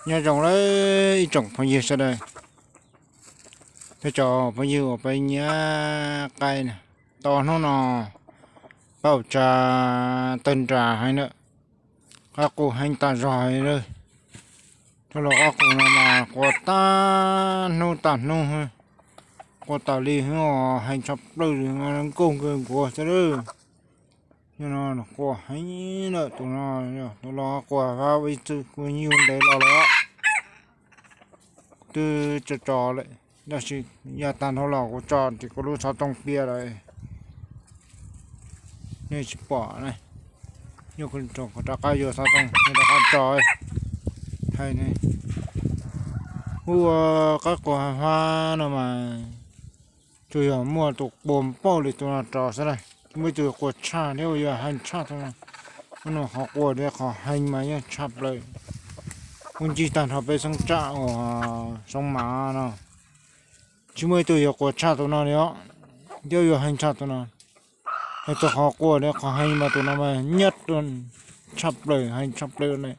Nyob zoo lawm ib tsoom phooj ywg sawv daws, peb cov phooj ywg uas peb nyiam qaib na, tau hnub no peb ua tsa tawg nras heev lawm, qaib qus heev tas zog li lawm. Cov laus qaib qus no mas qua tag hnub tag hnub, qua tas li heev tshaj plaws, nkauj nkaus nkuav xwb lawm. Yog no qua heev lawm, tus no, tus los qua vab ib txwm kuj yug ntev los lawm. Twb tso tso lawm, tab sis yav tag nrho los kuv tso ces kuv lub xov tooj piam lawm, nej tsis pom ne. Yog kuv rov qab yuav xov tooj rov qab tso. Hais ne, ua qaib qus hav fab no mas tsuas yog muaj tus qua npaum li tus no rau xwb na, tsis muaj ib tug qua tshaj thiab uas yog heev tshaj tus no. Ua no qhov qua thiab qhov heev mas yeej tshaj plaws. Kuv ncig tag nrho peb xeeb tsam uas Soob Mav no, tsis muaj ib tug yuav qua tshaj tus no li os, thiab yuav heev tshaj tus no. Yog tus qhov qua thiab qhov heev mas tus no mas nyab tshaj plaws, heev tshaj plaws ne.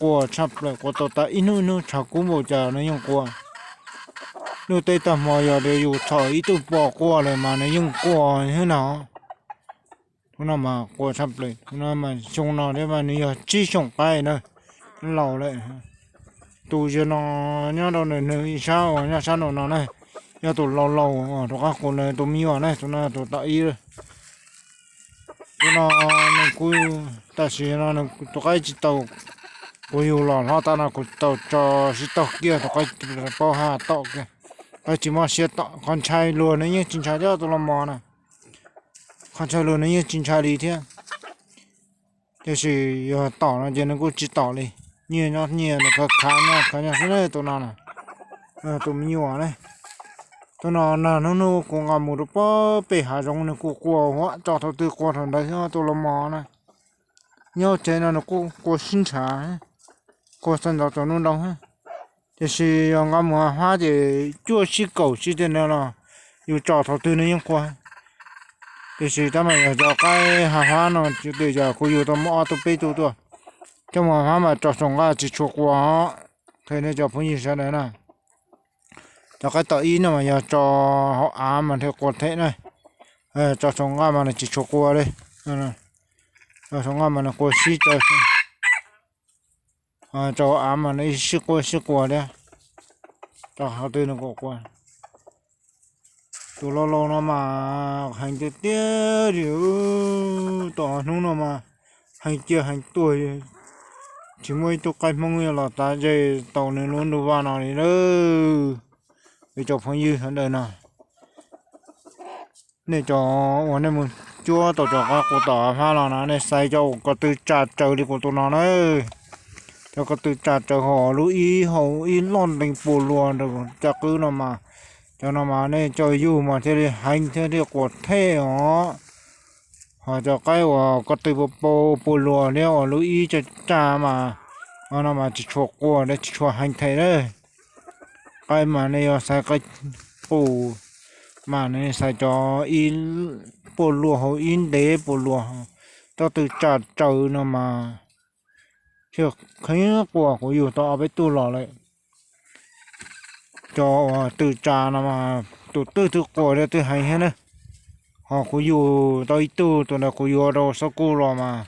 Qua tshaj plaws, qua tau tas ib hnub ib hnub tshav kub npaum cas nws yeej qua. Ntuj teb tag hmo yog tias yus txhom ib tug pos qua lawm mas nws yeej qua xwb na. Tus no mas qua tshaj plaws, tus no mas xyoo no thiab mas nws yog tsib xyoos qaib na, laus lawm. Tus yog no nyob rau nws ib sab uas nyob sab nraum no ne, yog tus laus laus uas rov qab qus na, tus me nyuam ne, tus no tus tom ib. Tus no nws kuj tam sim no tus qaib tsis tau, kuv yug los hlob tas no kuv tau tso sib taug kiag, tus qaib paub haj tom kiag. Qaib tsis mob siab tom, qhov ntshai luag nws yeej tsis ntshai coj tus los mos na. Qhov ntshai luag nws yeej tsis ntshai li thiab. Tiam sis yog tom no ces nws kuj tsis tom li. Nyias nyob nyias, nws khav khav nyob khav nyob xwb ne, tus no na. Tus me nyuam ne, tus no nag hnub hnub kuv nqa mus rau pem hav zoov nws kuj qua huam, tso thaum twg qua thaum ntawd xwb, tus los mos na. Nyob tsev no nws kuj qua sib ntshav, qua txog ntawd tsaus ntuj nrau. Tiam sis yog nqa mus hav fab ces cuaj sib kaum sib tiag no los yus tso thaum twg nws yeej qua. Tiam sis tab mas yog cov qaib hav fab no ces yog kuv yug tau muaj ob tug peb tug tuaj, coj mus hav fab mas tso saum nqaj tsis tshua qua. Qhia nej cov phooj ywg sawv daws na, cov qaib tom ib no mas yog tso hauv av mas thiaj qua them na, tso saum nqaj mas nws tsis tshua qua li. Tso saum nqaj mas nws qua sib tso, tso hauv av mas nws sib qua sib qua thiab. Tso qhov twg nws kuj qua. Tus laus laus no mas heev tiag tiag li, tom hnub no mas heev ciaj heev tuag, tsis muaj ib tug qaib Hmoob los tav ze tau nws lub ntuj vaj no li lawm. Peb cov phooj ywg sawv daws no, nej cov uas nej mus cuab tau cov qaib qus tom hav fab los no nej xaiv cov uas ko tw tsa tsaws li kuv tus no na. Cov ko tw tsa tsaws hauv lub ib hauv ib loj ntees puas luas rau caj qwb no mas, cov no mas nej coj yug mas thiaj li heev thiab thiaj qua them os. Ho cov qaib uas ko tw puas pau puas luas thiab uas lub ib tsa tsa mas, no mas tsis tshua qua thiab tsis tshua heev them lawm. Qaib mas nej yuav xaiv qaib qus mas nej xaiv cov ib puas luas hauv ib ntev puas luas, coj tw tsa tsaws no mas thiaj kheev qua. Kuv yug tau ob peb tug los lawm. Cov uas tw tsa no mas tus twg twb qua thiab twb heev thiab na. Ho kuv yug tau ib tug, tus ntawd kuv yuav rau xab kuj los mas,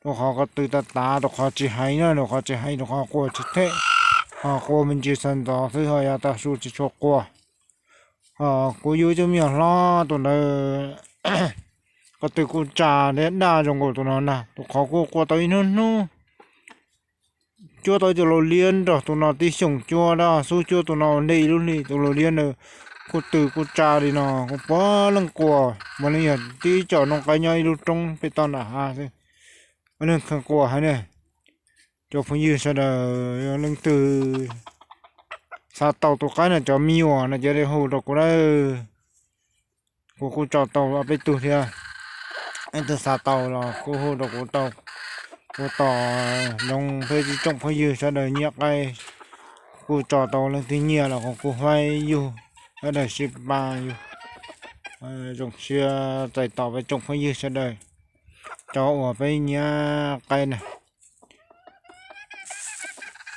rau qhov ko tw tav tav, rau qhov tsis heev na, rau qhov tsis heev, rau qhov qua tsis them, ho qua me ntsis xav ntxov xwb, ho yav tas su tsis tshua qua. Ho kuv yug ib tug me nyuam hlob, tus ntawd ko tw kuj tsa thiab daj zoo nkaus tus no ntag, rau qhov kuj qua tau ib hnub hnub. Cuab tau tus laus liab nrog tus no tib xyoos cuab, dab xub cuab tus no ua ntej ib lub hli, tus laus liab ntawd kuj tw kuj tsa li no, kuj puav leej qua, mas leej yog tib co noob qaib nyob ib lub roob pem toj nram hav xwb, puav leej kheev qua heev ne. Cov phooj ywg sawv daws yog leej twg xav tau tus qaib no cov me nyuam no ces hu rau kuv lawm. Kuv kuj tso tau ob peb tug thiab. Leej twg xav tau los kuj hu rau kuv tau. Kuv tos zoo peb ib tsoom phooj ywg sawv daws nyiam qaib, kuj tso tau leej twg nyiam los kuv kuj faib yug, sawv daws sib pab yug. Zoo siab txais tos peb tsoom phooj ywg sawv daws, cov uas peb nyiam qaib na.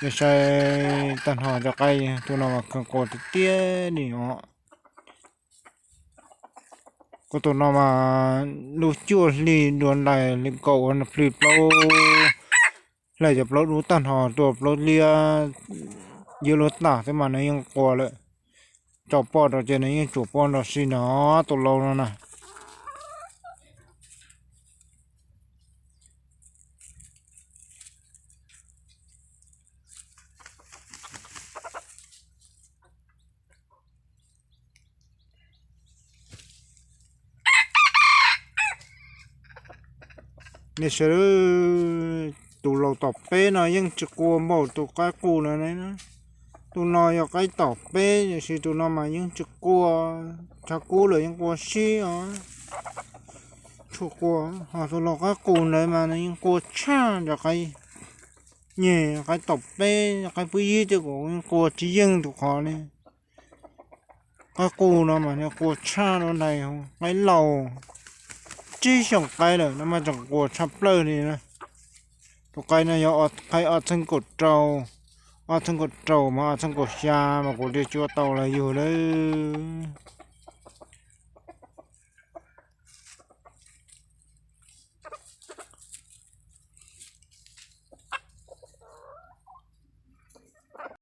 Yog saib tag nrho cov qaib tus no mas kheev quas tiag tiag li os. Kuv tus no mas lub cuaj hli dua ntais li kaum ua plig plaub, hlais cov plaub dub tag nrho tua plaub liab ywb lub tag xwb mas nws yeej quas lawm. Tso poj rau ces nws yeej tsuam poj nrog si no, tus lau no na. Nej saib, tus laus tom peb no yeej tsis quas npaum tus qaib qus na. Tus no yog qaib tom peb, tiam sis tus no mas yeej tsis quas, tshav kub lawm yeej quas sib os. Tshuav quas, ho tus laus qaib qus ntawd mas nws yeej quas tshaj cov qaib nyeg, qaib tom peb, qaib pub yib tej kuv yeej quas tsis yeej tus qhov li. Qaib qus no mas nws quas tshaj dua ntais, qaib laus tsib xyoos qaib lawm no mas tseem quas tshaj plaws li na. Tus qaib no yog qaib ob txheeb kaum rau, ob txheeb kaum rau mas ob txheeb kaum xya mas kuv twb tsis ua tau los yug lawm.